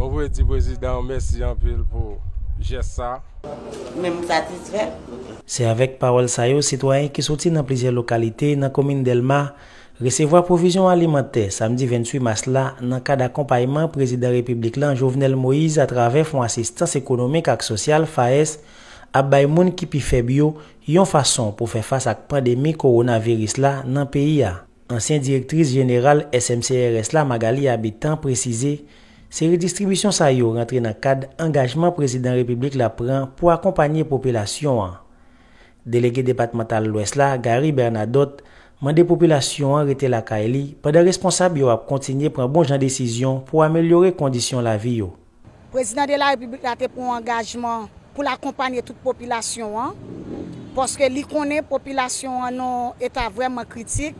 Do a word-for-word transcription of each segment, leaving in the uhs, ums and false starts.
Mwen vle di prezidan an mèsi anpil pou jès sa. Men m satisfè. Se avèk pawòl sa yo sitwayen ki soti nan plizyè lokalite nan komin Dèlma resevwa pwovizyon alimantè samdi venntuit mas la nan kad akonpayman prezidan repiblik lan Jovenel Moïse atravè Fon Asistans Ekonomik ak Sosyal, FAES, ap bay moun ki pi fèb yo yon fason pou fè fas ak pandemi kowonaviris la nan peyi a. Ansyen direktris jeneral S M C R S la, Magalie Habitant, presize se redistribisyon sa yo rantre nan kad angajman prezidan repiblik la pran pou akonpanye popilasyon an. Delege depatmantal Lwès la, Gary Bernadotte, mande popilasyon an rete lakay li pandan responsab yo ap kontinye pran bon jan desizyon pou amelyore kondisyon lavi yo. Prezidan de la Repiblik la te pran yon angajman pou l akonpanye tout popilasyon an, paske li konnen popilasyon an nan eta vrèman kritik.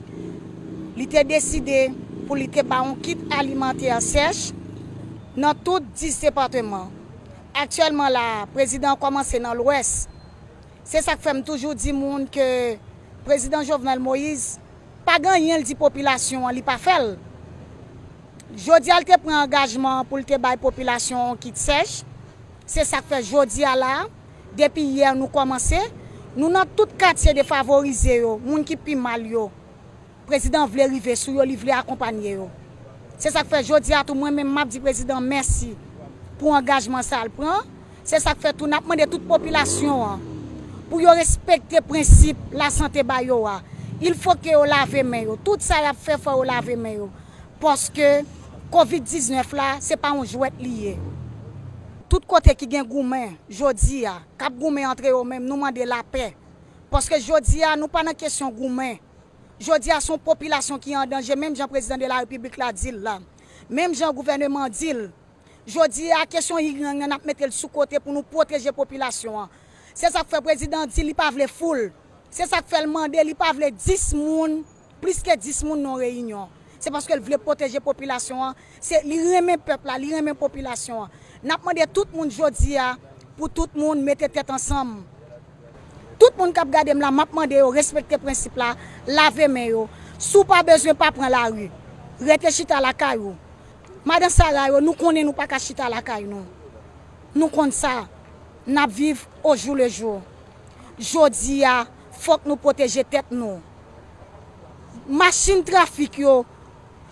Li te deside pou li te ba yon kit alimantè sèch nan tout dis depatman. Aktyèlman la, prezidan an kòmanse nan Lwès. Se sa k fè m toujou di moun ke prezidan Jovenel Moïse pa gen anyen l di popilasyon an, li pa fè l. Jodi a, l te pran angajman an pou l te bay popilasyon an yon kit sèch. Se sa k fè jodi a la, depi yè nou kòmanse, nou nan tout katye defavorize yo, moun ki pi mal yo. Prezidan an vle rive sou yo, li vle akonpanye yo. Se sa k fè jodi a tou, mwen menm, m ap di prezidan an mèsi pou angajman sa a l pran. Se sa k fè tou, n ap mande tout popilasyon an pou yo respekte prensip lasante ba yo a. Il faut que yo lave men yo. Tout sa y ap fè, fò yo lave men yo. Paske kovid diznèf la, se pa yon jwèt li ye. Tout kote ki gen goumen, jodi a, k ap goumen antre yo menm, nou mande lapè. Paske jodi a, nou pa nan kesyon goumen. Jodi a, se yon popilasyon ki an danje, menm jan prezidan de la repiblik la di l la. Menm jan gouvèneman an di l. Jodi a, kesyon Iran nan, n ap mete l sou kote pou nou pwoteje popilasyon an. Se sa k fè prezidan an di li pa vle foul. Se sa k fè l mande li pa vle dis moun, plis ke dis moun nan reyinyon. Se paske l vle pwoteje popilasyon an. Se, li renmen pèp la, li renmen popilasyon an. N ap mande tout moun jodi a pou tout moun mete tèt ansanm. Tout moun k ap gade m la, m ap mande yo respekte prensip la, lave men yo. Si w pa bezwen, pa pran lari. Rete chita lakay ou. Madan Sara yo, nou konnen nou pa ka chita lakay nou. Nou konn sa. N ap viv au jour le jour. Jodi a, fòk nou pwoteje tèt nou. Machin trafik yo,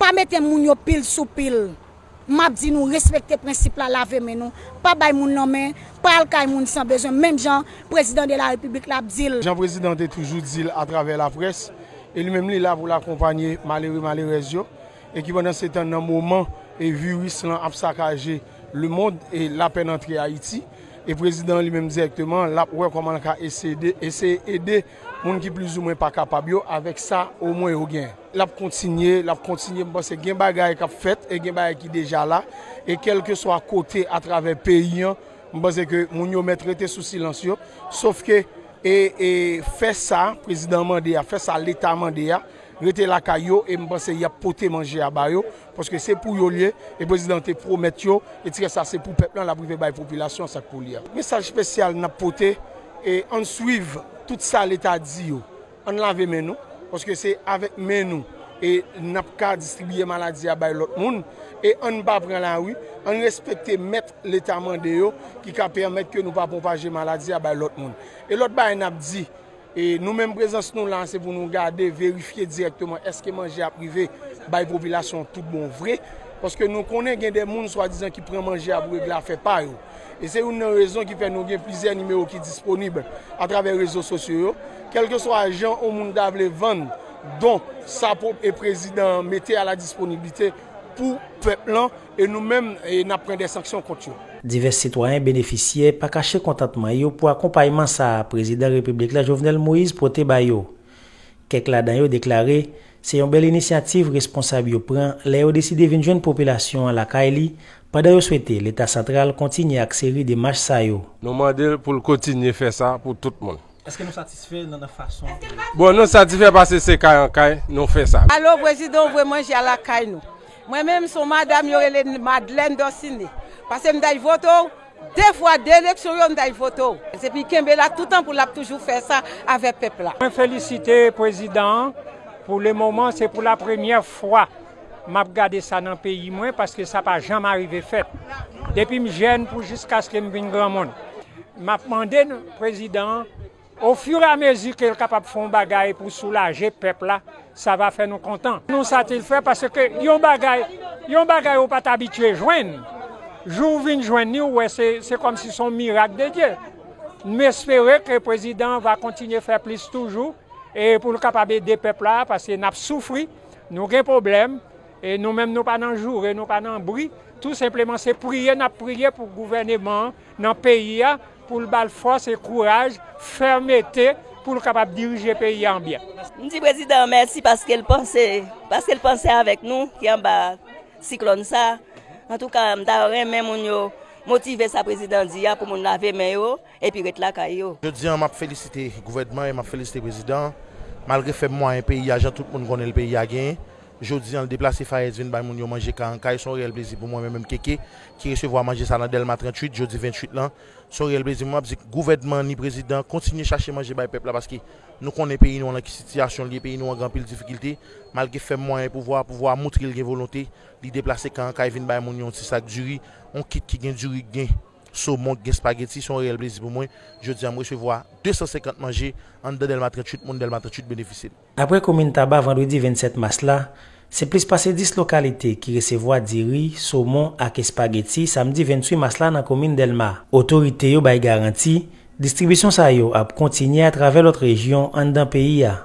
pa mete moun yo pil sou pil. M ap di nou respekte prensip la, lave men nou. Pa bay moun nan men, pa al kay moun san bezwen, menm jan prezidan de la repiblik la ap di l. Jan prezidan te toujou di l atravè laprès, e li menm li la pou l akonpanye malere, malerèz yo, e ki pandan se tan nan moman e viris lan ap sakaje lemonn e lapè n antre Ayiti, e prezidan li menm dirèkteman, l ap wè kòman l ka eseye, eseye ede moun ki plizoumwen pa kapab yo avèk sa omwen yo gen. L ap kontinye, l ap kontinye, m panse gen bagay k ap fèt e gen bagay ki deja la, e kèlkeswa kote atravè peyi an, m panse ke moun yo mèt rete sou silans yo, sof ke, e, e, fè sa prezidan an mande a, fè sa Leta mande a, rete lakay yo, e m panse y ap pote manje a ba yo, paske se pou yo l ye, e prezidan te pwomèt yo, e ti rès la se pou pèp lan, l ap rive bay popilasyon an sa k pou li a. Mesaj espesyal n ap pote, e ann swiv tout sa Leta di yo. Ann lave men nou, paske se avèk men nou e n ap ka distribiye maladi a bay lòt moun. E ann pa pran lari, ann respekte mèt Leta mande yo ki ka pèmèt ke nou pa pwopaje maladi a bay lòt moun. E lòt bagay n ap di, e nou menm prezans nou la, se pou nou gade, verifye dirèkteman èske manje ap rive bay popilasyon an tout bon vre. Paske nou konnen gen de moun swadizan ki pran manje a pou regle afè pa yo. E se youn nan rezon ki fè nou gen plizyè nimewo ki disponib atravè rezo sosyo yo. Kèlkeswa jan yon moun ta vle vann don sa pwòp e prezidan an mete a la disponibilite pou pèp lan, e nou menm, e n ap pran de sanksyon kont yo. Divès sitwayen benefisyè pa kache kontantman yo pou akonpayman sa a prezidan repiblik la Jovenel Moïse pote ba yo. Kèk ladan yo deklare se yon bèl inisyativ responsab yo pran lè yo deside vin jwenn popilasyon an lakay li, pandan yo swete Leta santral kontinye ak seri demach sa yo. Nou mande l pou l kontinye fè sa pou tout moun. Èske nou satisfè nan, nan fason? Bon, nou satisfè paske se kay an kay nou fè sa. Alo, prezidan, ou voye manje a lakay nou. Mwen menm, se yon madanm yo rele Madlène Dòsine. Paske m t al vote w, de fwa, de eleksyon yo, m t al vote w. Epi kenbe la toutan pou l ap toujou fè sa avèk pèp la. Mwen felisite prezidan an. Pou lemoman, se pou lapremyè fwa m ap gade sa nan peyi mwen, paske sa pa janm arive fèt. Depi m jèn pou jiskaske m vin granmoun, m ap mande prezidan an, ofiramezi ke l kapab fè yon bagay pou soulaje pèp la, sa va fè nou kontan. Nou satisfè paske yon bagay, yon bagay ou pa t abitye jwenn, jou w vin jwenn li, ou wè se, se kòmsi se yon mirak de Dye. M espere ke prezidan an va kontinye fè plis toujou e pou l kapab ede pèp la, paske n ap soufri, nou gen pwoblèm, e nou menm nou pa nan joure, nou pa nan bri. Tou senpleman se priye n ap priye pou gouvèneman an nan peyi a, pou l ba l fòs e kouraj, fèmete, pou l kapab dirije peyi a an byen. M di prezidan an mèsi paske l panse, paske l panse avèk nou ki anba siklòn sa. Antouka, m ta renmen moun yo motive sa prezidan di a pou moun lave men yo epi ret lakay yo. Jodi an, m ap felisite gouvènman e m ap felisite prezidan an. Malgre fèb mwayen peyi a, jan tout moun konnen l, peyi a genyen, jodi an, l deplase Fayez vin bay moun yo manje kay an kay. Se yon reyèl plezi pou mwen, mwen menm Keke, ki resevwa manje sa nan Dèlma tranntuit, jodi venntuit lan. Se yon reyèl plezi pou mwen. M ap di gouvènman an ni prezidan an kontinye chache manje bay pèp la, paske nou konnen peyi nou an nan ki sitiyasyon l ye, peyi nou an gen anpil difikilte. Malgre fèb mwayen pouvwa a, pouvwa a montre l gen volonte, li deplase kay an kay vin bay moun yo yon ti sak diri, yon kit ki gen diri, ki gen somon, ki gen espageti. Se yon reyèl plezi pou mwen. Jodi an, m resevwa de san senkant manje anndan Dèlma tranntuit, moun Dèlma tranntuit benefisye l. Apre komin Taba vandredi vennsèt mas la, se plis pase dis lokalite ki resevwa diri, somon ak espageti samdi ventuit mas la nan komin Dèlma. Otorite yo bay garanti, distribisyon sa yo ap kontinye atravè lòt rejyon anndan peyi a.